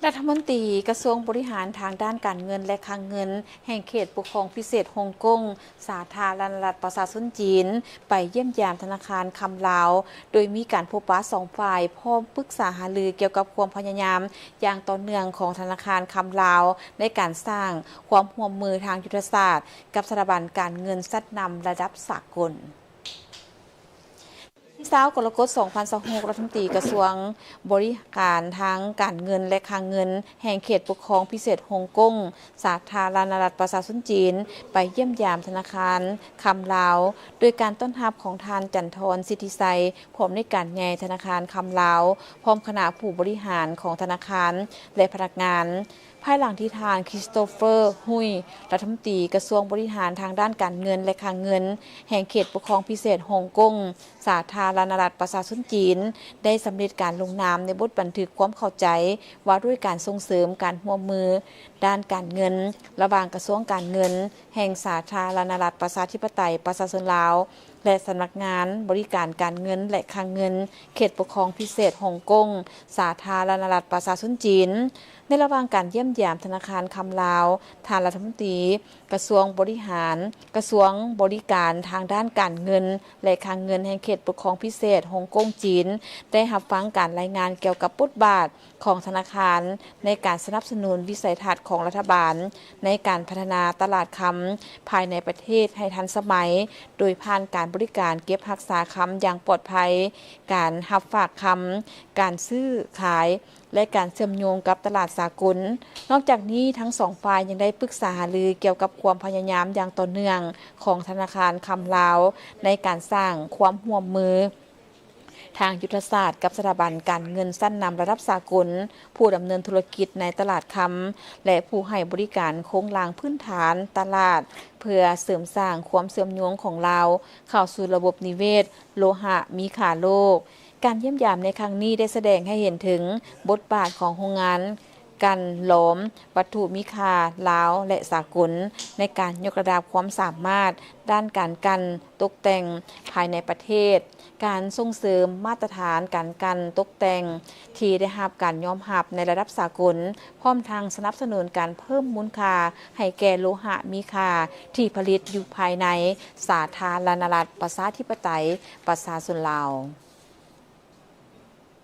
ລັດຖະມົນຕີກະຊວງບໍລິຫານທາງດ້ານການເງິນ ແລະ ຄັງເງິນ ແຫ່ງເຂດປົກຄອງພິເສດຮົງກົງ ສາທາລະນະລັດປະຊາຊົນຈີນ ໄປຢ້ຽມຢາມທະນາຄານຄຳລາວ, ໂດຍມີການພົບປະສອງຝ່າຍ ພ້ອມປຶກສາຫາລືກ່ຽວກັບຄວາມພະຍາຍາມຢ່າງຕໍ່ເນື່ອງຂອງທະນາຄານຄຳລາວ ໃນການສ້າງຄວາມຮ່ວມມືທາງຍຸດທະສາດກັບສະຖາບັນການເງິນຊັ້ນນຳລະດັບສາກົນ. ວັນທີຊາວ ກໍລະກົດ ສອງພັນຊາວຫົກ ລັດຖະມົນຕີກະຊວງບໍລິການທາງການເງິນ ແລະ ຄັງເງິນ ແຫ່ງເຂດປົກຄອງພິເສດຮົງກົງ ສາທາລະນະລັດປະຊາຊົນຈີນ ໄປຢ້ຽມຢາມທະນາຄານຄຳລາວ ໂດຍການຕ້ອນຮັບຂອງທ່ານ ຈັນທອນ ສິດທິໄຊ ຜູ້ອຳນວຍການໃຫຍ່ທະນາຄານຄຳລາວ ພ້ອມຄະນະຜູ້ບໍລິຫານຂອງທະນາຄານ ແລະ ພະນັກງານ. ພາຍຫຼັງທີ່ທ່ານ ຄຣິສໂຕເຟີ ຮຸຍ ລັດຖະມົນຕີກະຊວງບໍລິຫານທາງດ້ານການເງິນ ແລະ ຄັງເງິນ ແຫ່ງເຂດປົກຄອງພິເສດຮົງກົງ ສາທາລະນະລັດປະຊາຊົນຈີນ ໄດ້ສຳເລັດການລົງນາມໃນບົດບັນທຶກຄວາມເຂົ້າໃຈວ່າດ້ວຍການສົ່ງເສີມການຮ່ວມມືດ້ານການເງິນ ລະຫວ່າງກະຊວງການເງິນແຫ່ງສາທາລະນະລັດປະຊາທິປະໄຕປະຊາຊົນລາວ ແລະ ສຳນັກງານບໍລິການການເງິນ ແລະ ຄັງເງິນ ເຂດປົກຄອງພິເສດຮົງກົງ ສາທາລະນະລັດປະຊາຊົນຈີນ. ໃນລະຫວ່າງການຢ້ຽມຢາມທະນາຄານຄຳລາວ, ທ່ານລັດຖະມົນຕີກະຊວງບໍລິຫານ ກະຊວງບໍລິການທາງດ້ານການເງິນ ແລະ ຄັງເງິນແຫ່ງເຂດປົກຄອງພິເສດຮົງກົງຈີນ ໄດ້ຮັບຟັງການລາຍງານກ່ຽວກັບບົດບາດຂອງທະນາຄານໃນການສະໜັບສະໜູນວິໄສທັດຂອງລັດຖະບານ ໃນການພັດທະນາຕະຫຼາດຄຳພາຍໃນປະເທດໃຫ້ທັນສະໄໝ ໂດຍຜ່ານການບໍລິການເກັບຮັກສາຄຳຢ່າງປອດໄພ, ການຮັບຝາກຄຳ, ການຊື້ຂາຍ ແລະ ການເຊື່ອມໂຍງກັບຕະຫຼາດສາກົນ. ນອກຈາກນີ້, ທັງສອງຝ່າຍຍັງໄດ້ປຶກສາຫາລືກ່ຽວກັບຄວາມພະຍາຍາມຢ່າງຕໍ່ເນື່ອງຂອງທະນາຄານຄຳລາວ ໃນການສ້າງຄວາມຮ່ວມມືທາງຍຸດທະສາດກັບສະຖາບັນການເງິນຊັ້ນນຳລະດັບສາກົນ, ຜູ້ດຳເນີນທຸລະກິດໃນຕະຫຼາດຄຳ ແລະ ຜູ້ໃຫ້ບໍລິການໂຄງລ່າງພື້ນຖານຕະຫຼາດ ເພື່ອເສີມສ້າງຄວາມເຊື່ອມໂຍງຂອງລາວເຂົ້າສູ່ລະບົບນິເວດໂລຫະມີຄ່າໂລກ. ການຢ້ຽມຢາມໃນຄັ້ງນີ້ໄດ້ສະແດງໃຫ້ເຫັນເຖິງບົດບາດຂອງໂຮງງານກັ່ນຫຼອມວັດຖຸມີຄ່າລາວ ແລະ ສາກົນ ໃນການຍົກລະດັບຄວາມສາມາດດ້ານການກັ່ນຕົກແຕ່ງພາຍໃນປະເທດ, ການສົ່ງເສີມມາດຕະຖານການກັ່ນຕົກແຕ່ງທີ່ໄດ້ຮັບການຍອມຮັບໃນລະດັບສາກົນ, ພ້ອມທັງສະໜັບສະໜູນການເພີ່ມມູນຄ່າໃຫ້ແກ່ໂລຫະມີຄ່າທີ່ຜະລິດຢູ່ພາຍໃນສາທາລະນະລັດປະຊາທິປະໄຕປະຊາຊົນລາວ.